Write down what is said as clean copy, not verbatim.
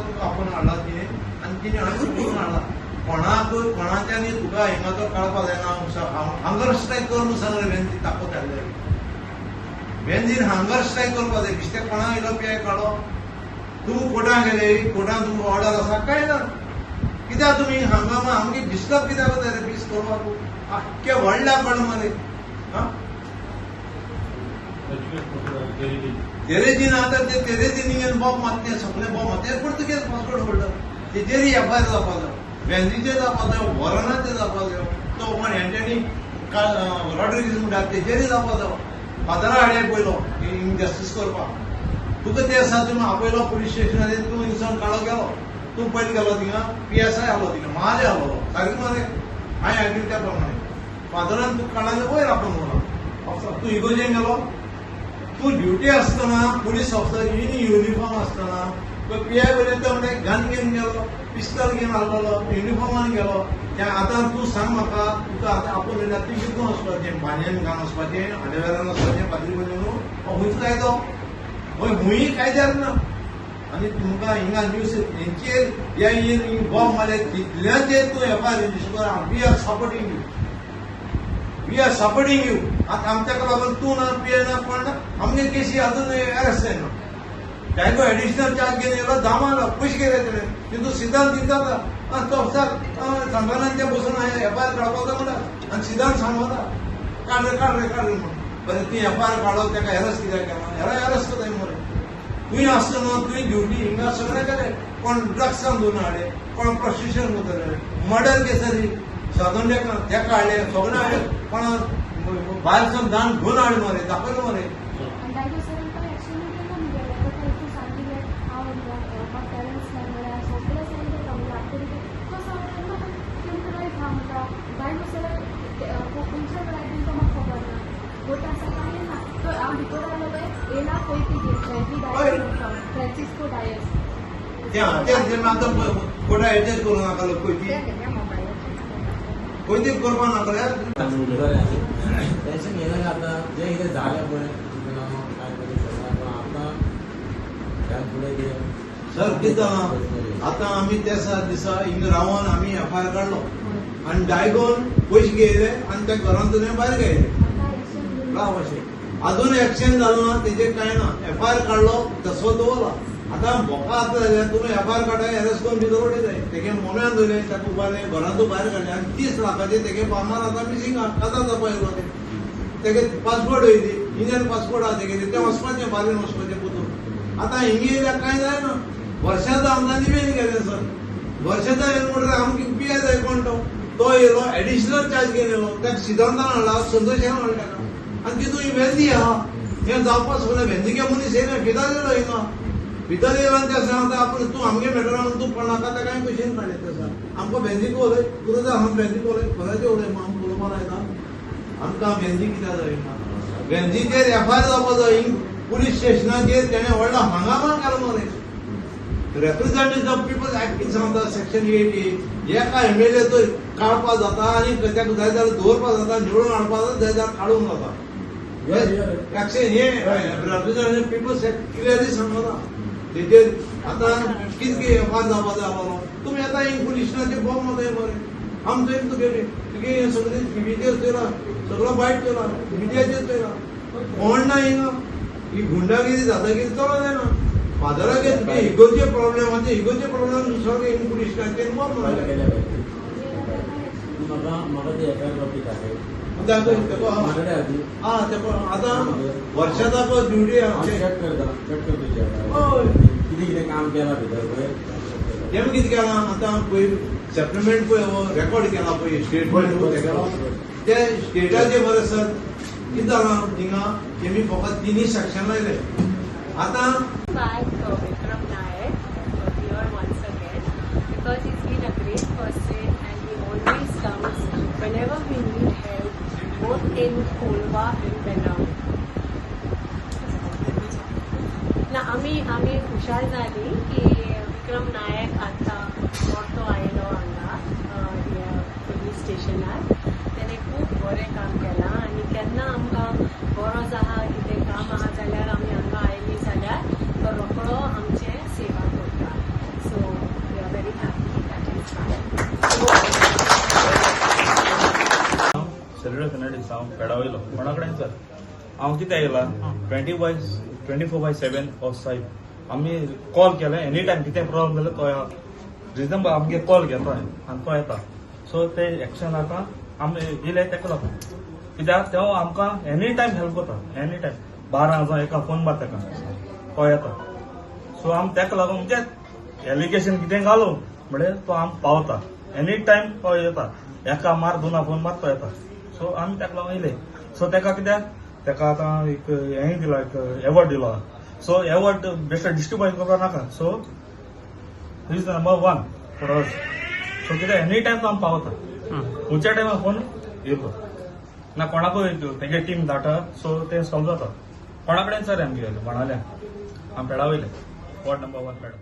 तुका आपोवन हाडला तिणें आनी तिणें हाडून करून हाडला. कोणाक कोणाच्यानी तुका हिंगा तो काडपा जायना. हंगर स्ट्रायक कर म्हणून सांगलें वेंजी ताकद हाडले वेंजीन हंगर स्ट्रायक करपा जाय. बेश्टे कोणाक येयलो पी I काडो. तूं कोर्टान गेले, कोर्टान तुमकां ऑर्डर आसा काय ना? कित्याक तुमी हांगा आमगे डिस्टर्ब कित्याक जाता रे पीस करपाक? आख्खे व्हडल्या पण मरे. हा, तेरेजीन आतां ते तेरेजीन बॉम्ब मारते, सगळे बॉम्ब मारते, पूण तुगे पासपोर्ट पडलो. तेजेर एफ I R जावपा जाय, वेंजीचेर जावपा जाय, वॉरनाचेर जावपा जाय, तो कोण एंटनी रॉड्रिगीज म्हणटा तेजेरय जावपा जाय. फादरा हाडे पयलो इनजस्टीस करपाक तुका ते आसा. तुमी आपयलो पुलीस स्टेशनाचेर, तूं हिंगसून काडो गेलो. तूं पयलीं गेलो थिंगा, पी एस I आसलो थिंगा, महाले आसलो सारकें मरे. हांवें आयकलें त्या प्रमाणे फादरान तुका काडला वयर आपोवन व्हरलो ऑफिसर. तूं इगोजेन गेलो. तूं ड्युटी आसतना, पुलीस ऑफिसर इन युनिफॉर्म आसतना तो पी I बरें तो म्हणजे गन घेवन गेलो, पिस्तल घेवन आसलेलो, युनिफॉर्मान गेलो. ते आतां तूं सांग म्हाका, तुका आतां आपोवन येयल्यार तूं कितें वचपाचें? बानयन घालून वचपाचें, अंडरवेरान वचपाचें, पाद्री बनून खंयच कायदो हय हुंय कायद्यार ना. आनी तुमकां हिंगा न्यूज हेंचेर ह्या बॉम्ब मारले तितल्याचेर तूं एफ I R register कर. We are supporting you, we are supporting you. आतां आमच्याक लागून तूं ना, पी I ना, कोण ना, आमगे केसी अजून अरेस्ट जायना. तांकां एडिशनल चार्ज घेवन येयलो, दामालो पयशे घेतले तेणें. तितून सिद्धांत दिता तो अफसर सांगना, ते बसून एफ I R काडपाक जाय म्हणटा आनी सिद्धांत सांगता, काड रे, काड रे, काड रे म्हणून. बरें, ती एफ I R काडलो, ताका एरेस्ट कित्याक केला? हेरा एरेस्ट करताय मरे. तुवें आसतना तुवें ड्युटी हिंगा सगळें केलें. कोण ड्रग्सान धरून हाडले, कोण प्रोस्टिट्यूशन करतले, मर्डर केसरी साधून तेका हाडले, सगळें हाडले. कोण भायर सावन दान घेवन हाडले मरे, दाखयलें मरे. आनी ताज्या सरान कांय एक्शन केला मुगेलें. ताका इतून सांगिल्लें हांव म्हाका पेरंट्स म्हळ्यार सगळें सांगिल्लें. म्हणजे आतां तो सांगता म्हाका तेमकां रायट आहा म्हणटा. बायल जाल्यार खंयच्या वेळार तेंकां म्हाका खबर ना. बट आसा कांय ना. तो हांव भितर आयलो काय येयला पळय ती डायस म्हणटा, फ्रांसिस्को डायस. ते ते आतां कोटा एडजस्ट करूं नाका. पयती पयती करपाक नाका. बरें, टेन्शन घेयनाका. आतां जें कितें जालें पळय तुजें हांव कांय करूं शकना, पूण आतां ह्या फुडें कितें सर, कितें जालां आतां, आमी त्या दिसा हिंगा रावन आमी एफ I R काडलो आनी डायगोन पयशे घेयले आनी त्या घरांतून भायर घेयले. राव, अशें अजून एक्शन जालो ना तेजेर, कांय ना. एफ I R काडलो तसो दवरला. आतां भोका आतां जाल्यार तुमी एफ I R काडटा, एरेस्ट करून भितर उडयताय. तेगे मोम्यान धरले, ताका उबारले, घरांतून भायर काडले आनी 30 लाखाचे तेगे फार्मार आतां मिसींग आतां जावपा येयलो. ते तेगे पासपोर्ट वयली, इंडियन पासपोर्ट आहा तेगेले, ते वचपाचें बारीन वचपाचें पुतून. आतां हिंगा येयल्यार कांय जायना. वर्षाचा आमदार निवेदन केलें सर. वर्षाचा येयलो म्हणटकीर आमकां पी I जाय. कोण तो? तो येयलो, एडिशनल चार्ज घेवन येयलो. ताका सिद्धांतान हाडला, संतोषान हाडला ताका. आनी तितून ही वेंदी आहा, हें जावपाक सगळें वेंदिके मनीस येयना. भितर येयलो, हिंगा भितर येयलो आनी त्या सांगता आपूण तूं आमगे मॅटरा म्हणून तूं पडनाका. ताका हांवें क्वेश्चन काडलें तसो आमकां वेंदीक उलय पुरो, आमी वेंदीक उलय, कोणाचें उलय, आमकां उलोवपाक जायना. आमकां वेंदी कित्याक जाय? वेंदीचेर एफ I R जावपा जाय. पुलीस स्टेशनाचेर तेणें व्हडलो हंगामा केलो मरे. रिप्रेझेंटेटिव्ह ऑफ पिपल ऍक्ट कितें सांगता? सेक्शन 8 एका एम एल ए तो काडपा जाता आनी ताका जाय जाल्यार दवरपा जाता, निवडून हाडपा जाता, जाय जाल्यार काडूंक जाता. एक्शन हे रिप्रेझेंटेटिव्ह पिपल्स ऍक्ट क्लियरली सांगता. तेजेर आतां कितें कितें एफ I R जावपा जाय आसलो. तुमी आतां हिंग पुलीस स्टेशनाचेर बॉम्ब मारताय मरे. आमचो तुगेले तुगे हें सगळें टिवीचेर चोयला, सगळो बायट चोयला, मिडियाचेर चोयला. कोण ना हिंगा. ही गुंडागिरी दादागिरी चलो जायना. फादरागे तुगे इगोचे प्रॉब्लेम आहा, ते इगोचे प्रॉब्लेम दुसरो हिंग पुलीस स्टेशनाचेर बॉम्ब फायल मारता. केल्या पाहिजे. म्हाका म्हाका ती एफ I R copy दाखय. दाखय तेका. म्हाकडे आहा ती. हा, तेका आतां वर्षाचा पळय ड्युटी. हांव चॅक करता, चॅक करता तुजी एफ I हय. आर. कितें कितें काम केलां भितर पळय, चॅक करता. तेमी कितें केलां आतां पळय, सप्लिमेंट पळय रेकॉर्ड केला पळय, स्टेटमेंट केला. ते स्टेटाचे बरें सर, कितें जालां थिंगा, तेमी फकत तिनूय सेक्शन लायले आतां. Back Vikram Naik here once again because he's been a great person and he always comes whenever we need help, both in Colva and Benaulim. ना, आमी आमी खुशाल जाली की विक्रम नायक आतां मोठो आयलो हांगा ह्या पुलीस स्टेशनार. तेणें खूब बरें काम केलां आनी केन्ना आमकां गरज आहा, कितें काम आहा जाल्यार आमी हांगा आयलीं जाल्यार तो रोकडो आमचें सेवा करता. सो एल्ड्रो फेर्नांडीस, हांव पेडा वयलो. कोणा कडेन सर हांव कितें येयला, 24/7 हो सायब. आमी कॉल केले एनी टायम, कितें प्रॉब्लम जाल्यार तो रिजनेबल आमगे कॉल घेता आनी तो येता. सो ते एक्शन आतां आमी येयले तेका लागून, कित्याक तो आमकां एनी टायम हेल्प करता. एनी टायम 12 जावं एका फोन मार तेका, तो येता. सो आमी तेका लागून म्हणजे एलिगेशन कितें घालू म्हणजे तो आम पावता. एनी टायम तो येता, एका मार दोना फोन मार तो येता. सो आमी तेका लागून येयले. सो तेका कित्याक तेका आतां एक हें दिला, एक एवॉर्ड दिलो. सो एवॉर्ड बेश्टे डिस्ट्रीब्यूट करपाक नाका. So is the number one for us. So कितें एनी टायम तो आम पावता, खंयच्या टायमार फोन येयलो ना कोणाकूय तेगे टीम धाडटा. सो तें सॉल्व जाता. कोणा कडेन सर आमगे बाणाल्या, आम पेडा वयले, वॉर्ड नंबर 1 पेडा.